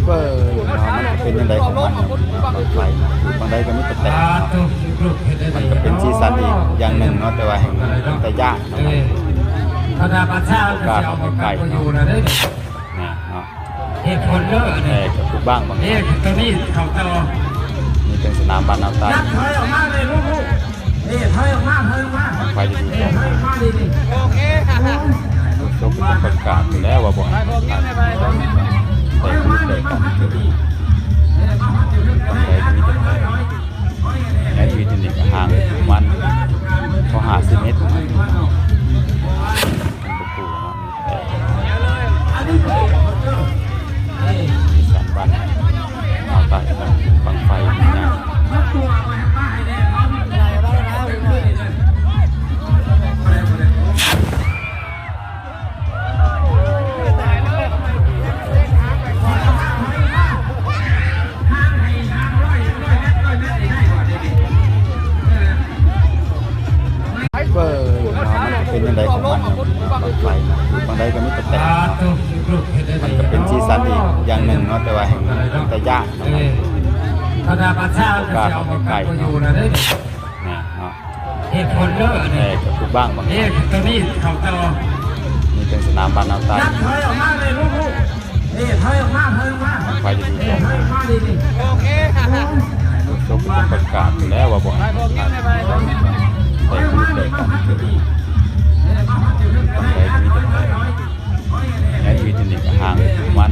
ເອີ ເນາະ ມັນກໍເປັນຈັ່ງໃດຂອງມັນເນາະ ບັ້ງໄຟເນາະ ຢູ່ຝັ່ງໃດກໍມີແຕ່ແຕກເນາະ ມັນກໍເປັນສີສັນອີກຢ່າງໜຶ່ງເນາະ ແຕ່ວ່າແຮ່ງເປັນຕາຢ້ານເນາະ ເອີ ໂອກາດເຮົາໄປໃກ້ເນາະ ແມ່ນເນາະ ເຫດຜົນເດີ ແຕ່ກໍຄືບ້າງບາງ ເອ ຕົວນີ້ເຂົ້າຕໍ່ ນີ້ເປັນສະໜາມບ້ານນາວໃຕ້ ນັບຖອຍອອກມາເລີຍລູກໆ ເອີ ຖອຍອອກມາ ຖອຍອອກມາ ໄຟຢູ່ດີ ເອີ ຖອຍອອກມາດີໆ ໂອເຄ ໂຊກກໍຕ້ອງປະກາດຢູ່ແລ້ວວ່າບໍ່ໃຫ້ ໄປ ໄປ ໄປ ໄປ ໄປ ແລະ ຢູ່ທີ່ນີ້ກໍຫ່າງປະມານພໍຫ້າສິບເມດປະມານນີ້ເນາະ ເປັນປະຕູເນາະ ມີແຕ່ ມີສັນບັ້ນ ເອົາຕາຍເນາະ ບັ້ງໄຟນີ້ນະ ເອີ ເນາະ ມັນເປັນຈັ່ງໃດຂອງມັນເນາະ ບັ້ງໄຟເນາະ ຢູ່ຝັ່ງໃດກໍມີແຕ່ແຕກເນາະ ມັນກໍເປັນສີສັນອີກຢ່າງໜຶ່ງເນາະ ແຕ່ວ່າແຮ່ງເປັນຕາຢ້ານເນາະ ເອີ ໂອກາດເຮົາໄປໃກ້ເນາະ ແມ່ນເນາະ ເຫດຜົນເດີ ແຕ່ກໍຄືບ້າງບາງ ເອີ ຕົວນີ້ເຂົ້າຕໍ່ ນີ້ເປັນສະໜາມບ້ານນາວໃຕ້ ນັບຖອຍອອກມາເລີຍລູກໆ ເອີ ຖອຍອອກມາ ຖອຍອອກມາ ໄຟຢູ່ດີ ເອີ ຖອຍອອກມາດີໆ ໂອເຄ ໂຊກກໍຕ້ອງປະກາດຢູ່ແລ້ວວ່າບໍ່ໃຫ້ ໄປ ໄປ ໄປ ໄປ ແລະ ຢູ່ທີ່ນີ້ກໍຫ່າງປະມານ